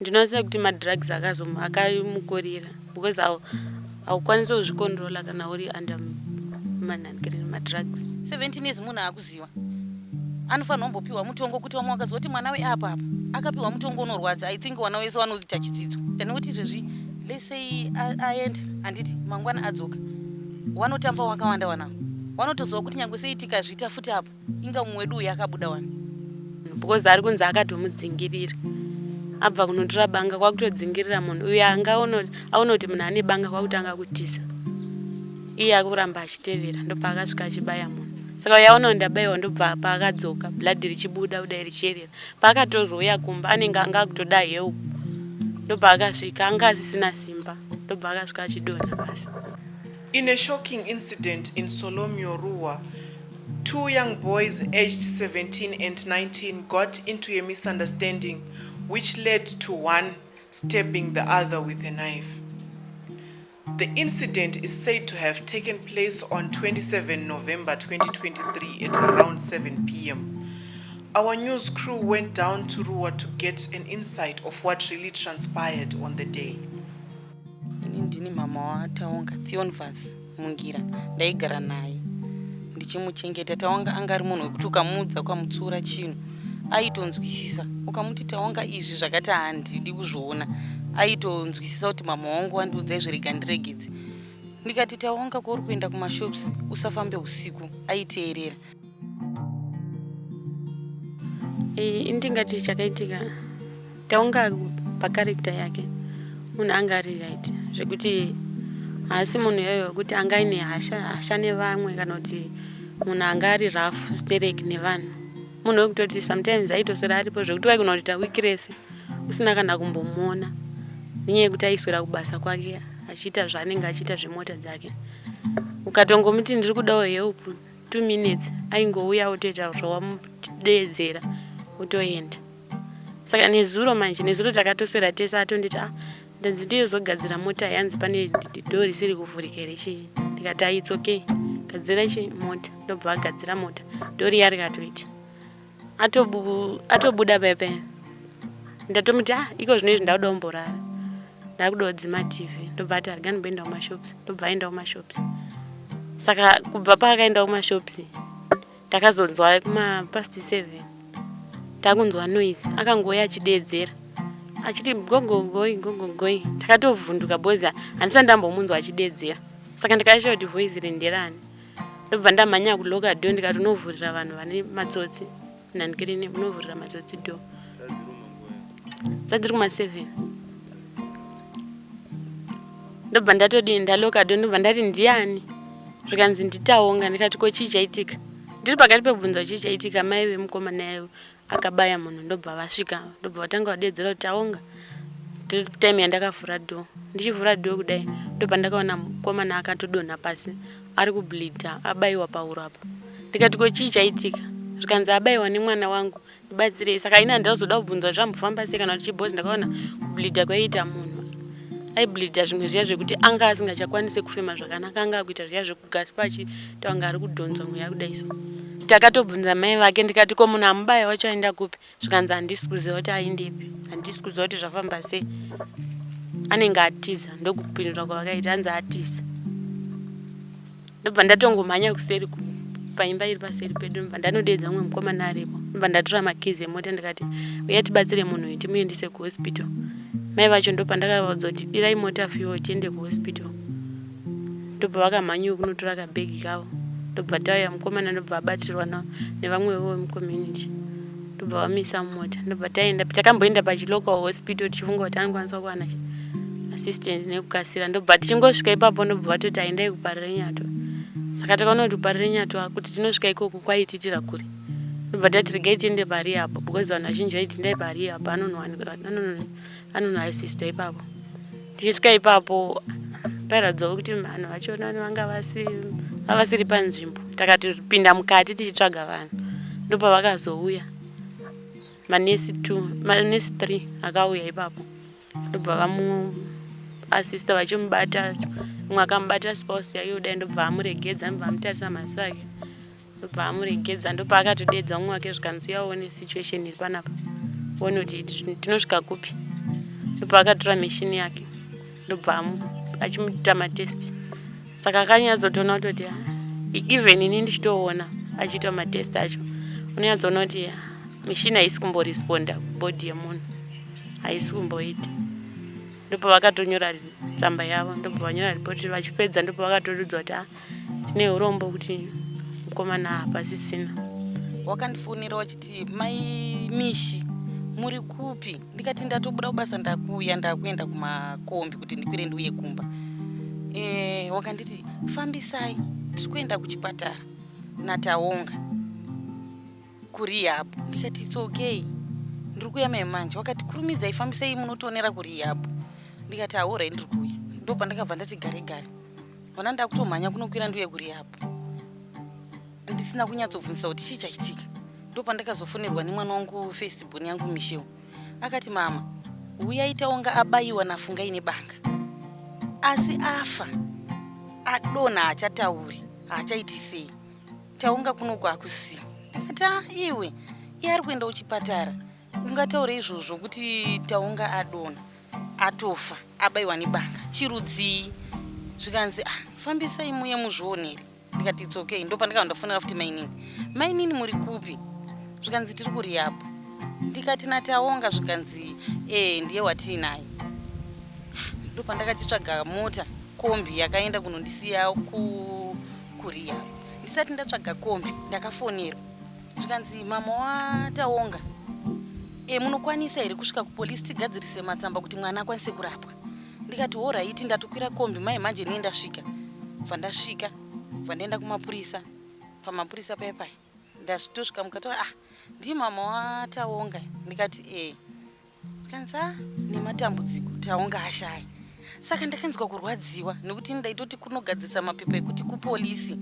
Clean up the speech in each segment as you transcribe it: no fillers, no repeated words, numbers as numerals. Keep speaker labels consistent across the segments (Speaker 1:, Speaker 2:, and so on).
Speaker 1: Ndinoziva kuti madrugs akamukurira because haukwanisi kuzvicontrola kana uri under manhanikireni madrugs.
Speaker 2: 17 years munhu akuziva anofanirwa kumbopiwa mutongo kuti vamwe vakaziva kuti mwana weapa apa akapiwa mutongo unorwadza. I think vana wese vanoita chidzidzo nekuti izvezvi, let's say aenda, handiti mangwana adzoka, wanotamba wakawanda, wanavo wanotoziva kuti nyange sei tikazviita futi apo inga mumwe wedu uyu akabuda wani.
Speaker 1: Because ari kunzi akatomudzingirira abva kunotora banga, kwakutodzingirira munhu uyo anga aona kuti munhu ane banga, kwakutanga kutiza, iye akuramba achitevera. Ndopaakasvika achibaya munhu. Saka uyo aona kuti ndabayiwa, ndobva paakadzoka blood richibuda kudai richierera. Paakatozouya kumba anenge anga akutoda help. Ndopaakasvika anga asisina simba, ndobva akasvika achidonha pasi.
Speaker 3: In a shocking incident in Solomio, Ruwa, two young boys aged 17 and 19 got into a misunderstanding which led to one stabbing the other with a knife. The incident is said to have taken place on 27 November 2023 at around 7 p.m. Our news crew went down to Ruwa to get an insight of what really transpired on the day.
Speaker 2: Ini ndini mama waTaonga Theonvas Mungira. Ndaigara naye ndichimuchengeta. Taonga anga ari munhu wekuti ukamuudza, ukamutsura chinhu, aitonzwisisa. Ukamuti, "Taonga, izvi zvakati handidi kuzviona," aitonzwisisa kuti mama wangu wandiudza izvi, rega ndiregedze. Ndikati, "Taonga, kwauri kuenda kumashops usafambe usiku," aiteerera.
Speaker 1: Indingati chakaitika, Taonga pacharacter yake munhu anga ari right, zvekuti haasi munhu iyoyo wekuti anga aine hasha hasha nevamwe kana kuti munhu anga ari rough sterek nevanhu. Munhu wekutoti sometimes aitoswera aripo zvekuti waigona kutoita wiki rese usina kana kumbomuona, nenyaya yekuti aiswera kubasa kwake achiita zvaanenge achiita zvemota dzake. Ukatongomuti, "Ndiri kudawo help 2 minutes," aingouya otoita zvawamudeedzera otoenda. Saka nezuro manje, nezuro takatoswera tese. Atonditi, "Ah, ndanzi ndiyozogadzira mota, yanzi pane door risiri kuvhurika here chii?" Ndikati, "Ah, it's okay, gadzira chi mota." Ndobva agadzira mota, door riya rikatoita. Atobuda paya paya, ndatomuti, "Ah, iko zvino izvi ndakuda kumborara, ndakuda kudzima TV." Ndobva ati, "Arega ndimboenda kumashops." Ndobva aenda kumashops. Saka kubva paakaenda kumashops, ndakazonzwa kumapast 7 takunzwa noise. Akangouya achideedzera achiti, "Gogogoi, gogogoi." Ndakatovhunduka because handisati ndambomunzwa achideedzera. Saka ndikashaura kuti voice iri nderani. Ndobva ndamhanya kulocka door, ndikati, "Unovhurira vanhu vane matsotsi nhandikirini, unovhurira matsotsi door." Dzadziri kuma7. Ndobva ndatodii, ndalocka door. Ndobva ndati, "Ndiani?" Zvikanzi, "NdiTaonga." Ndikati, "Ko chii chaitika?" Ndiri pakati pebvunza chii chaitika, mai vemukomana akabaya munhu ndobva vasvika, ndobva vatanga vadeedzera kuti, "Taonga." Time yandakavhura door, ndichivhura door kudai, ndobva ndakaona mukomana akatodonha pasi ari kubleedha, abayiwa pahuro apa. Ndikati, "Ko chii chaitika?" Zvikanzi, "Abayiwa nemwana wangu, ndibatsirei." Saka ini handazoda kubvunza zvambofamba sei kana kuti chibhozi. Ndakaona kubleedha kwaiita munhu, aibleedha zvimwe zviya zvekuti anga asingachakwanisi kufema zvakanaka, anga akuita zviya zvekugaspa, achiita kunge ari kudhonzwa mweya kudai. So takatobvunza mai vake. Ndikati, "Ko munhu amubaya wacho aenda kupi?" Zvikanzi, "Handisi kuziva kuti aendepi, handisi kuziva kuti zvafamba sei, anenge atiza." Ndokupindura kwavakaita, anzi atiza. Ndobva ndatongomhanya kuseri paimba iri paseri pedu. Ndobva ndanodeedza mumwe mukomana aripo. Ndobva ndatora makeys emota. Ndikati, "Uya tibatsire munhu uyu, timuendese kuhospital." Mai vacho ndopandakavaudza kuti, "Dirai mota fuel, tiende kuhospital." Ndobva vakamhanyiwo kunotora kabhegi kavo. Ndobva tauya, mukomana ndobva abatirwa nevamwewo vemucommunity, ndobva vamisa mumota. Ndobva taenda. Takamboenda pachilocal hospital tichifunga kuti anokwanisa kuwana assistant nekukasira. Ndobva tichingosvika ipapo, ndobva vatoti, "Aendai kuParirenyatwa." Saka takaona kuti kuParirenyatwa kuti tinosvika ikoko kwaititira kure. Ndobva tati, "Regai tiende pari apo," because vanhu vazhinji vaiti, "Endai pari apo, anonoassistwa ipapo." Tichisvika ipapo, pairatidzawo kuti vanhu vachona vanga vavasiri panzvimbo. Takatopinda mukati tichitsvaga vanhu. Ndopavakazouya manesi two, manesi three akauya ipapo. Ndobva vamuassista vachimubata. Mumwe akamubata spouse yake kudai, ndobva amuregedza, ndobva amutarisa maziso ake, ndobva amuregedza. Ndopaakatodedza mumwe wake, zvikanzi, "Yaone situation iri panapa, one kuti tinosvika kupi." Ndobva akatora machine yake, ndobva achimuita matest. Saka akanyatsotoona kutoti, ah, even ini ndichitoona achiitwa matest acho, unonyatsoona kuti, ah, machine haisi kumboresponda kubody yemunhu, haisi kumboita. Ndopavakatonyora tsamba yavo, ndobva vanyora ripoti. Vachipedza, ndopavakatorudzwa kuti, ah, tine urombo kuti mukomana hapasisina.
Speaker 2: Wakandifonera wachiti, "Mai Mishi, muri kupi?" Ndikati, "Ndatobuda kubasa, ndakuuya, ndakuenda kumakombi kuti ndikwire ndiuye kumba." Wakanditi, "Fambisai, tiri kuenda kuchipatara naTaonga kurehab." Ndikati, "It's okay, ndiri kuuya mai manje." Wakati, "Kurumidzai, fambisai, munotionera kurehab." Ndikati, "Alright, ndiri kuuya." Ndopandakabva ndati gare gare, ona ndakutomhanya kunokwira ndiuye kurehab, ndisina kunyatsobvunzisa kuti chii chaitika. Ndopandakazofonerwa nemwana wangu, first born yangu Michel. Akati, "Mama, uyai, Taonga abayiwa naFungai nebanga, asi afa, adonha, haachatauri, haachaiti sei. Taonga kunoku hakusina." Ndikati, "A, iwe, iye ari kuenda kuchipatara, ungataure izvozvo kuti Taonga adonha, atofa, abayiwa nebanga chirudzii?" Zvikanzi, "Ah, fambisai muye muzvionere." Ndikati, "It's okay." Ndopandakabva ndafonera futi mainini. "Mainini, muri kupi?" Zvikanzi, "Tiri kurehab." Ndikati, "NaTaonga?" Zvikanzi, "E, ndiye watiinaye." Ndopandakachitsvaga mota, kombi yakaenda kunondisiya kurehab. Ndisati ndatsvaga kombi, ndakafonerwa, zvikanzi, "Mama waTaonga, munokwanisa here kusvika kupolisi tigadzirise matsamba kuti mwana akwanise kurapwa?" Ndikati, "Alright, ndatokwira kombi mai manje, nee, ndasvika." Bva ndasvika, bva ndaenda kumapurisa. Pamapurisa paya paya ndasvitosvika mukati, "Ah, ndimama waTaonga?" Ndikati, "E." Zvikanzi, "A, nematambudziko, Taonga ashaya." Saka ndakanzwa kurwadziwa nekuti ndaitoti kunogadzirisa mapepa ekuti kupolisi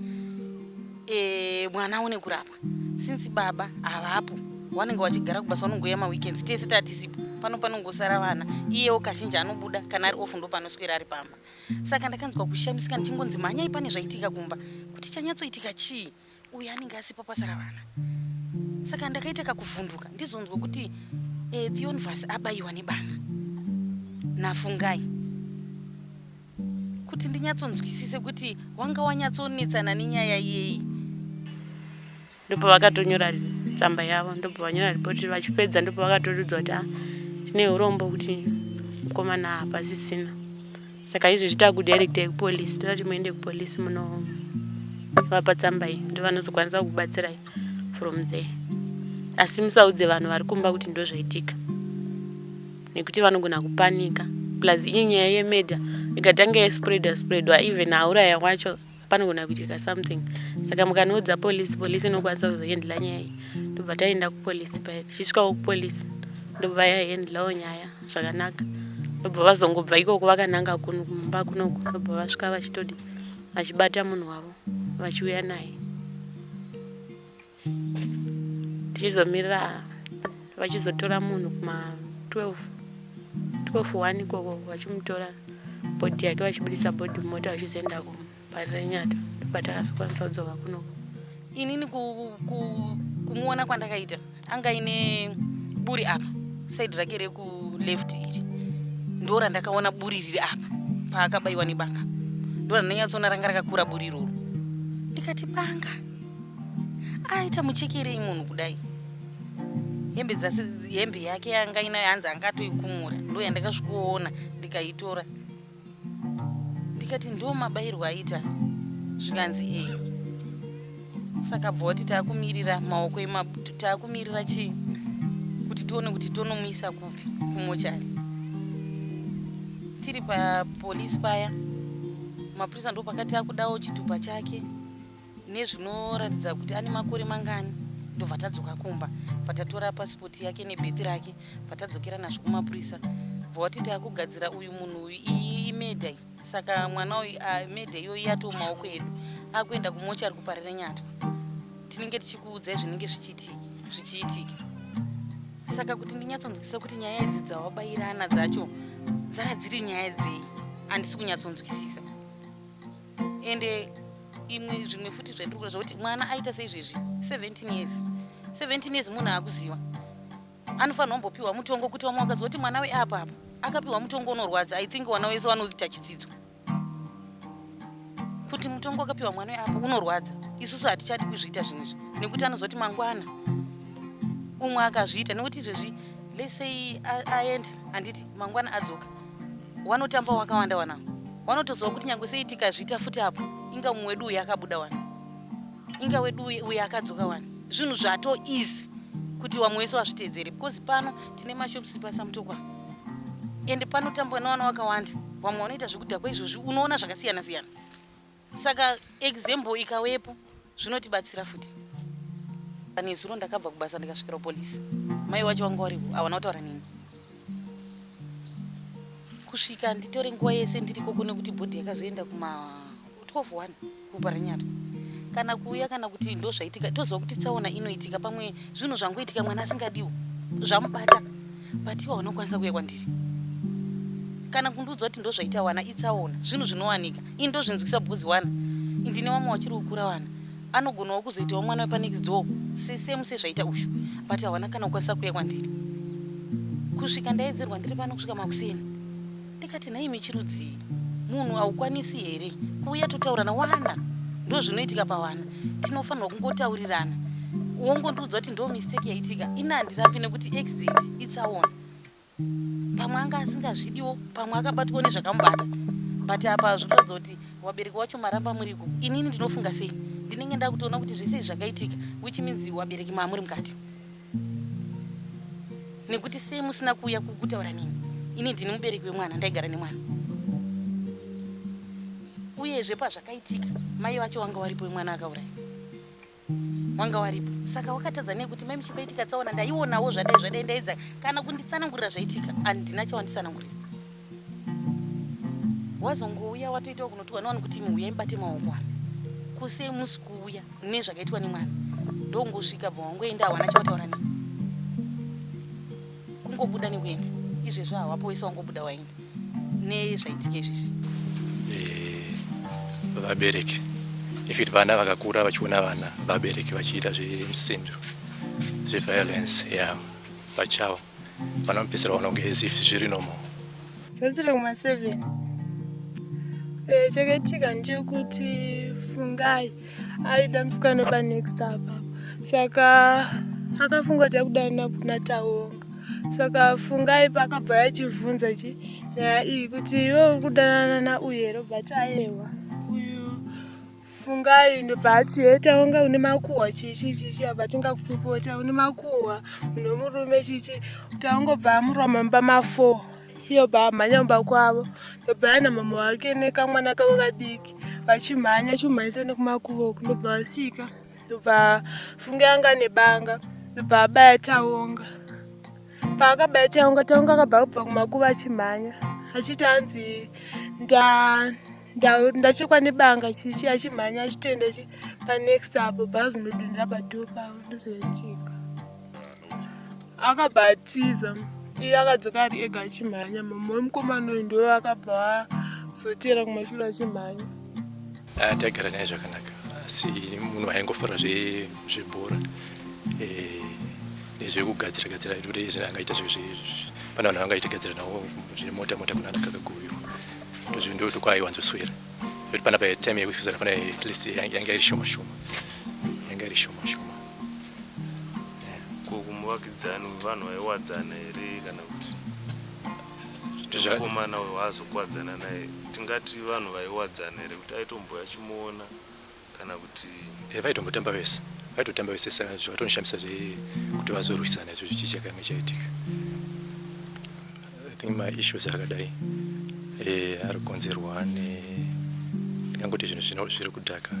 Speaker 2: mwana aone kurapwa, since baba havapo, vanenge vachigara kubasa, vanongouya maweekends, tese tatisipo pano, panongosara vana. Iyewo kazhinji anobuda kana ari off, ndo panoswera ari pamba. Saka ndakanzwa kushamisika ndichingonzi, "Mhanyai, pane zvaitika kumba." Kuti chanyatsoitika chii? Uyu anenge asipo, pasara vana. Saka ndakaita kakuvhunduka ndizonzwa kuti Theonvas abayiwa nebanga naFungai, kuti ndinyatsonzwisise kuti wanga wanyatsonetsana nenyaya yei.
Speaker 1: Ndopavakatonyora tsamba yavo, ndobva vanyora ripoti. Vachipedza, ndopavakatorudzwa kuti, ah, tine urombo kuti mukomana hapasisina. Saka izvezvi takudirectai kupolisi, toda kuti muende kupolisi munovapa tsamba iyi, ndo vanozokwanisa kukubatsirai from there. Asi musaudze vanhu vari kumba kuti ndo zvaitika, nekuti vanogona kupanika. Plus iyi nyaya yemurder ikatanga yaspreadwa spreadwa, even auraya wacho panogona kuitika something. Saka mukanoudza polisi, polisi inokwanisa kuzohandla nyaya iyi. Ndobva taenda kupolisi paya. Tichisvikawo kupolisi, ndobva yahandlawo nyaya zvakanaka. Ndobva vazongobva ikoko vakananga kuno kumba kunoku. Ndobva vasvika vachitodi vachibata munhu wavo, vachiuya naye. Tichizomirira vachizotora munhu kuma 12, 12 1 ikoko, vachimutora body yake, vachibudisa body mumota, vachizoenda kuParirenyatwa. Ndopatakazokwanisa kudzoka kunoku.
Speaker 2: Inini kumuona kwandakaita, anga ine buri apa, side rake rekuleft iri, ndo randakaona buri riri apa paakabayiwa nebanga. Ndo randanyatsoona ranga rakakura buri iroro. Ndikati, "Banga aita muchekerei munhu kudai?" Hembe dzase, hembe yake yanga inayo, hanzi angatoikumura, ndo yandakasvikoona, ndikaitora. Ndikati, "Ndo mabayirwo aita?" Zvikanzi, "E." Saka bva wati taakumirira maoko, taakumirira chii, kuti tione kuti tonomuisa kupi kumochari. Tiri papolisi paya, mapurisa ndo pakati akudawo chitupa chake nezvinoratidza kuti ane makore mangani. Ndobva tadzoka kumba, bva tatora pasipoti yake nebirth rake, bva tadzokera nazvo kumapurisa. Bva wati, "Taakugadzira uyu munhu uyu, iyi imurder iyi. Saka mwana uyu, murder iyoyi yatoo maoko edu, akuenda kumochari kuParirenyatwa. Tinenge tichikuudzai zvinenge zvichiitika." Saka kuti ndinyatsonzwisisa kuti nyaya idzi dzawabayirana dzacho dzaa dziri nyaya dzei, handisi kunyatsonzwisisa. Ende imwe zvimwe futi zvandiri kuda zvakuti mwana aita seizvezvi, 17 years, 17 years, munhu akuziva anofanira kumbopiwa mutongo, kuti vamwe vakaziva kuti mwana weapa apo. Akapiwa mutongo unorwadza. I think wana wese wanoita chidzidzo kuti mutongo wakapiwa mwana weapo unorwadza. Isusu hatichadi kuzviita zvinhu izvi nekuti anozoti mangwana umwe akazviita, nekuti izvezvi lesei aenda, handiti mangwana adzoka, wanotamba wakawanda, wanawo wanotoziva kuti nyange sei tikazviita futi apo, inga mumwe wedu uyu akabuda wana, inga wedu uyu akadzoka wana. Zvinhu zvato easy kuti vamwe wese wazviteedzere because pano tine mashops paSamutokwa ende panotambwa nevana vakawanda. Vamwe vanoita zvekudhakwa izvozvi, unoona zvakasiyana siyana. Saka example ikawepo zvinotibatsira futi. Nezuro ndakabva kubasa, ndikasvikira kupolisi, mai wacho wanga waripo, havana kutaura neni kusvika nditore nguva yese ndiri koko, nekuti body yakazoenda kuma 12 kuParirenyatwa. Kana kuuya kana kuti ndo zvaitika, toziva kuti tsaona inoitika, pamwe zvinhu zvangoitika mwana asingadiwo zvamubata, but iwa unokwanisa kuuya kwandiri kana kundiudza kuti ndo zvaita wana. Itsaona, zvinhu zvinowanika. Ini ndozvinzwisa because wana ndine vamwe vachiri kukura, wana anogonawo kuzoitawo mwana wepanext door sesame sezvaita ushu, but hawana kana kukwanisa kuuya kwandiri kusvika ndaedzerwa ndiri pano kusvika makuseni. Ndikati, "Nhaimi, chirudzii? Munhu haukwanisi here kuuya totaurana? Wana ndo zvinoitika pawana, tinofanirwa kungotaurirana." Wongondiudza kuti ndo mistake yaitika. Ini handirambi nekuti accident, itsaona, pamwe anga asingazvidiwo, pamwe akabatwawo nezvakamubata, but apa zvotoratidza kuti wabereki wacho maramba muriko. Inini ndinofunga sei, ndinenge ndakutoona kuti zvese izvi zvakaitika, which means wabereki maamuri mukati, nekuti sei musina kuuya kutaura nini? Ini ndini mubereki wemwana, ndaigara nemwana. Uyezve pazvakaitika mai vacho wanga waripo, wemwana akauraya wanga waripo. Saka wakatadza nei kuti mai muchipaitika tsaona, ndaionawo zvadai zvadai, ndaidza kana kunditsanangurira zvaitika? Handina chawanditsanangurira. Wazongouya watoitawo kunotiwa nevanhu kuti imi uyai mubate maoko ano, kusei musi kuuya nezvakaitwa nemwana? Ndongosvika, bva wangoenda, hawana chawataura nini, kungobuda nekuenda. Izvezvo hawapo wese wangobuda waenda nezvaitika izvizvi.
Speaker 4: Vabereki, infact vana vakakura vachiona vana vabereki vachiita zvemusindo, zveviolence, ya pachavo vanopedzisira vaona kunge as if zviri normal.
Speaker 5: Zvatiri kuma-7, chakaitika ndechekuti Fungai aida musikana panext apapo, saka akafunga kuti akudanana naTaonga. Saka Fungai paakabva achibvunza chi nyaya iyi kuti, "Iwe uri kudanana nauyu here?" But ayewa, uyu Fungai ndobva ati, "He, Taonga, une makuhwa, chichi chichi, apa tingakupopota, une makuhwa, une murume, chichi." Taongobva amurwa mamba ma4, iyo bva amhanya mumba kwavo, ndobva yana mama wake nekamwana kavo kadiki vachimhanya, chimhanyisa nekumakuva uku. Ndobva vasvika, ndobva Fungai anga nebanga, ndobva abaya Taonga. Paakabaya Taonga, Taonga akabva kubva kumakuva achimhanya achiti hanzi, "Ndachekwa nebanga," chichi, achimhanya achitoenda chi panext apo, bva azonodonhera padhoo pavo. Ndozvaitika, akabva atiza iye, akadzoka ari ega achimhanya. Mama wemukomana uyu ndo akabva azotera kumashure achimhanya.
Speaker 4: Ah, taigara naye zvakanaka, asi munhu aingofara zvebhora nezvekugadzira gadzira angaita. Pane vanhu vangaita gadzira navo zvemota mota kuna Kakaguyo, ndokwaaiwanzoswera. Kuti panapa time yekufizana pana at least yanga iri shoma shoma, yanga iri shoma shoma.
Speaker 6: Ko kumuvakidzani, vanhu vaiwadzana here, kana kuti mukomana uyu waazokuwadzana naye, tingati vanhu vaiwadzana here, kuti aitomboya achimuona kana kuti?
Speaker 4: Vaitombotamba vese, vaitotamba vese. Saka zvakatonishamisa kuti vazorwisana izvo, chii chakanga chaitika? I think maissues akadai ari kukonzerwa ne, ndingangoti zvinhu zviri kudhaka,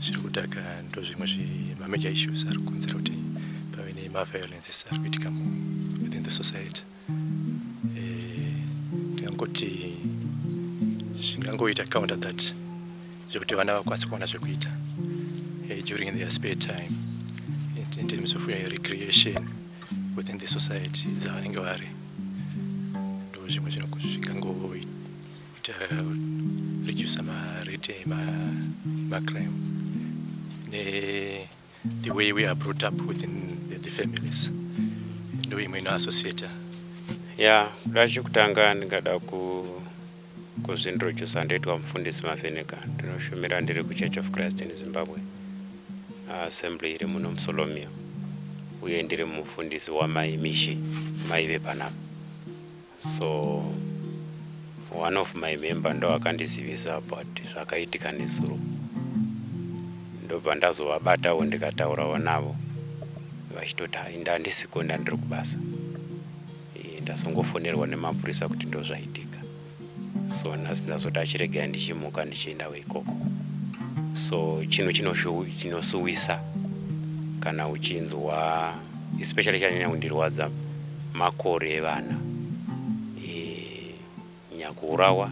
Speaker 4: zviri kudhaka ndo zvimwe mamajor issues ari kukonzera kuti pave nemaviolences ari kuitika within the society. Ndingangoti zvingangoita counter that zvekuti vana vakwanise kuwana zvekuita during their spare time in terms of recreation within the society dzavanenge vari, ndo zvimwe zvingangoita reduce marate emacrime, ne the way we are brought up within the families, ndo imwe inoassociata.
Speaker 7: Ya, kuda chekutanga ndingada kuzviintrodusa. Ndoitwa Mufundisi Mavheneka, ndinoshumira ndiri kuChurch of Christ in Zimbabwe Assembly iri muno muSolomia, uye ndiri mufundisi wamai Mishi, mai vepanapa. So one of my member ndo akandizivisa about zvakaitika nezuro. Ndobva ndazovabatawo, ndikataurawo navo vachitoti, "Hai, ndandisiko, ndandiri kubasa." Ndazongofonerwa nemapurisa kuti ndo zvaitika. So nhasi ndazoti achiregai ndichimuka ndichiendawo ikoko. So chinhu chinosuwisa kana uchinzwa, especially chanyanya kundirwadza makore evana nyakuurawa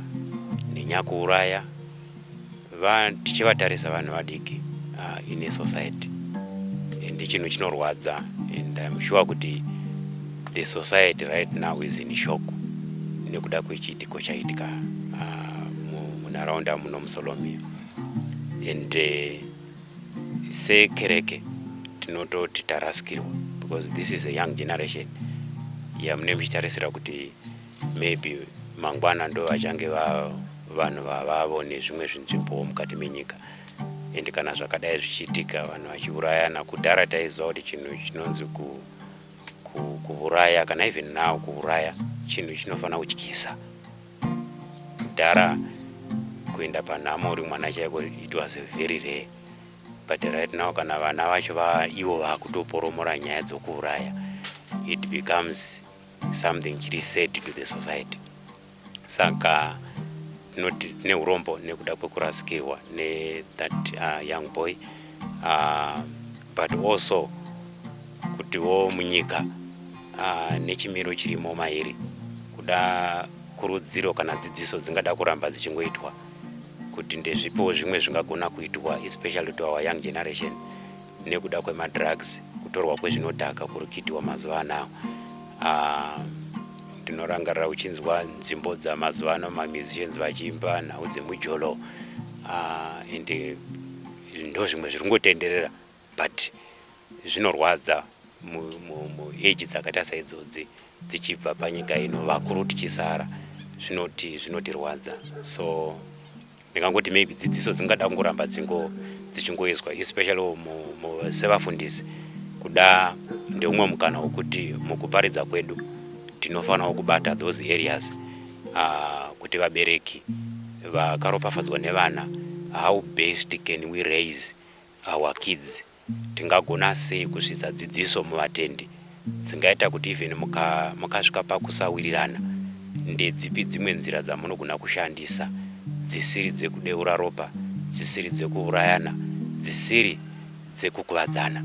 Speaker 7: nenyakuuraya, tichivatarisa vanhu vadiki in a society, and chinhu chinorwadza. And I'm sure kuti the society right now is in shock nekuda kwechiitiko chaitika munharaunda muno muSolomia. And sekereke tinototi tarasikirwa, because this is a young generation yamune muchitarisira kuti maybe mangwana ndo vachange vanhu vavavo nezvimwe zvinzvimbowo mukati menyika. And kana zvakadai zvichiitika, vanhu vachiurayana, kudhara taiziva kuti chinhu chinonzi kuuraya, kana even now kuuraya chinhu chinofanira kutyisa. Kudhara kuenda panhamo uri mwana chaiko, it was a very rare, but right now kana vana vacho ivo vakutoporomora nyaya dzokuuraya, it becomes something chiri sad to the society. Saka tinoti tine urombo nekuda kwekurasikirwa nethat young boy, but also kutiwo munyika nechimiro chirimo mairi, kuda kurudziro kana dzidziso dzingada kuramba dzichingoitwa kuti ndezvipiwo zvimwe zvingagona kuitwa, especially to our young generation, nekuda kwemadrugs, kutorwa kwezvinodhaka kuri kuitiwa mazuva anawo. Ndinorangarira uchinzwa nzimbo dzamazuva ano, mamusicians vachiimba nhau dzemujolo, and ndo zvimwe zviri kungotenderera, but zvinorwadza muage dzakaita saidzodzi dzichibva panyika ino, vakuru tichisara, zvinoti zvinotirwadza. So ndingangoti maybe dzidziso dzingada kungoramba dzichingoiswa, especially sevafundisi. Kuda ndeumwe mukana wekuti mukuparidza kwedu tinofanirawo kubata those areas, kuti vabereki vakaropafadzwa nevana, how best can we raise our kids? Tingagona sei kusvitsa dzidziso muvatendi dzingaita kuti even mukasvika pakusawirirana, ndedzipi dzimwe nzira dzamunogona kushandisa dzisiri dzekudeura ropa, dzisiri dzekuurayana, dzisiri dzekukuvadzana?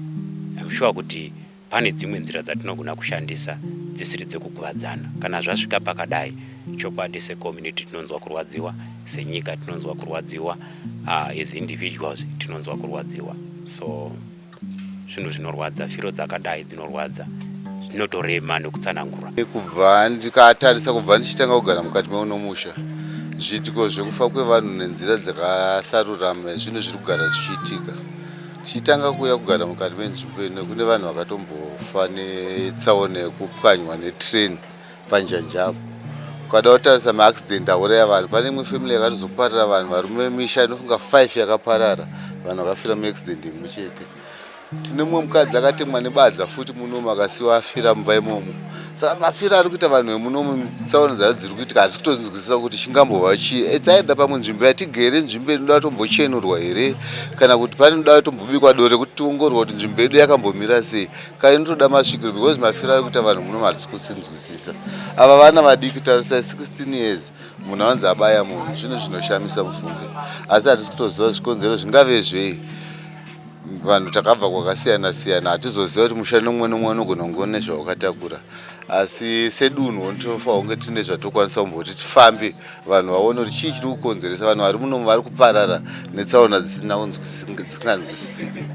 Speaker 7: I'm sure kuti pane dzimwe nzira dzatinogona kushandisa dzisiri dzekukuvadzana kana zvasvika pakadai. Chokwadi, secommunity tinonzwa kurwadziwa, senyika tinonzwa kurwadziwa, as individuals tinonzwa kurwadziwa. So zvinhu zvinorwadza, firo dzakadai dzinorwadza, zvinotorema nekutsanangura.
Speaker 8: Kubva ndikatarisa, kubva ndichitanga kugara mukati meuno musha, zviitiko zvekufa kwevanhu nenzira dzakasarurama zvinhu zviri kugara zvichiitika. Tichitanga kuuya kugara mukati menzvimbo ino, kune vanhu vakatombofa netsaona yekupwanywa netrain panjanjapo. Ukada kutarisa maaccident auraya vanhu, pane imwe family yakatozoparira vanhu, varume vemisha inofunga 5 yakaparara, vanhu vakafira muaccident imwe chete. Tine mumwe mukadzi akatemwa nebadza futi munomu, akasiwa afira mumba imomo. Saka mafiro ari kuita vanhu vemunomu, tsaona dzacho dziri kuitika, hatisi kutonzwisisa kuti chingambova chii. Etsaida pamwe nzvimbo yatigere, nzvimbo inoda kutombochenurwa here, kana kuti panoda kutombobikwa doro rekuti tiongorwa kuti nzvimbo yedu yakambomira sei, kana inotoda masvikiro, because mafiro ari kuita vanhu munomu hatisi kutsinzwisisa. Ava vana vadiki, tarisai, 16 years, munhu anonzi abaya munhu, zvinhu zvinoshamisa mufunge, asi hatisi kutoziva zvikonzero zvingave zvei. Vanhu takabva kwakasiyana siyana, hatizoziva kuti musha nomumwe nomumwe unogona kunge une zvawakatakura, asi sedunhu tinofanira kunge tine zvatokwanisa kumboti tifambe, vanhu vaone kuti chii chiri kukonzeresa vanhu vari munomu vari kuparara netsaona dzisinganzwisisiki.